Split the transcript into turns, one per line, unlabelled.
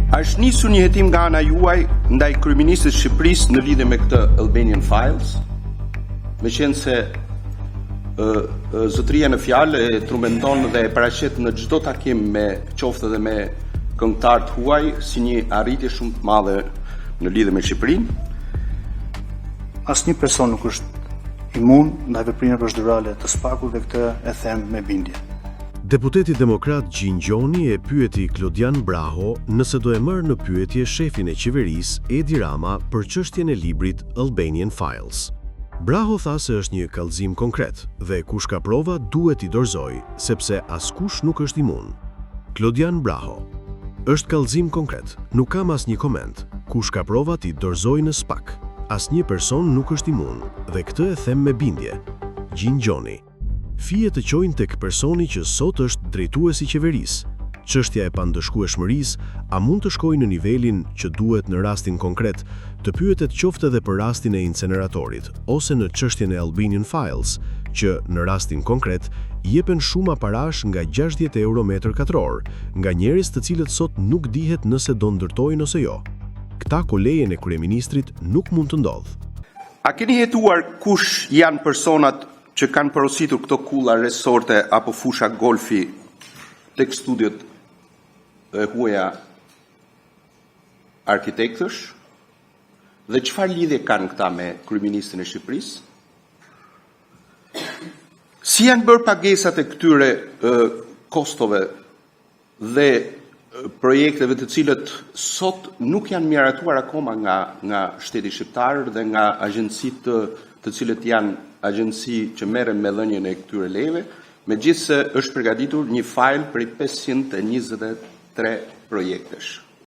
A është nisur një hetim nga ana juaj ndaj kryeministrit të Shqipërisë në lidhje me këtë Albanian Files? Meqenëse zotëria në fjalë e trumbeton dhe e paraqet në çdo takim me qoftë edhe me këngëtarë të huaj si një arritje shumë të madhe në lidhje me Shqipërinë.
Asnjë person nuk është imun ndaj veprimeve procedurale të SPAK-ut dhe këtë e them me bindje.
Deputeti demokrat Gjin Gjoni e pyeti Klodian Braho nëse do e marrë në pyetje shefin e qeverisë Edi Rama për çështjen e librit Albanian Files. Braho tha se është një kallëzim konkret dhe kush ka prova duhet t'i dorëzojë, sepse askush nuk është imun. Klodian Braho: Është kallëzim konkret, nuk kam asnjë koment. Kush ka prova t'i dorëzojë në SPAK. Asnjë person nuk është imun dhe këtë e them me bindje. Gjin Gjoni: Fije të çojnë tek personi që sot është drejtues i qeverisë. Çështja e pandëshkueshmërisë a mund të shkojë në nivelin që duhet në rastin konkret, të pyetet qoftë edhe për rastin e inceneratorit ose në çështjen e Albanian Files, që në rastin konkret jepen shuma parash nga 60 euro metër katror, nga njerëz të cilët sot nuk dihet nëse do ndërtojnë ose jo. Këta ka lejen e kryeministrit nuk mund të ndodhë.
A keni hetuar kush janë personat që kanë porositur këto kulla resorte apo fusha golfi tek studiot e huaja arkitektësh dhe çfarë lidhje kanë këta me kryeministrin e Shqipërisë? Si janë bërë pagesat e këtyre kostove dhe projekteve, të cilët sot nuk janë miratuar akoma nga shteti shqiptar dhe nga agjencitë, të cilët janë agjenci që merren me dhënien e këtyre lejeve, megjithëse është përgatitur një file prej 523 projektesh?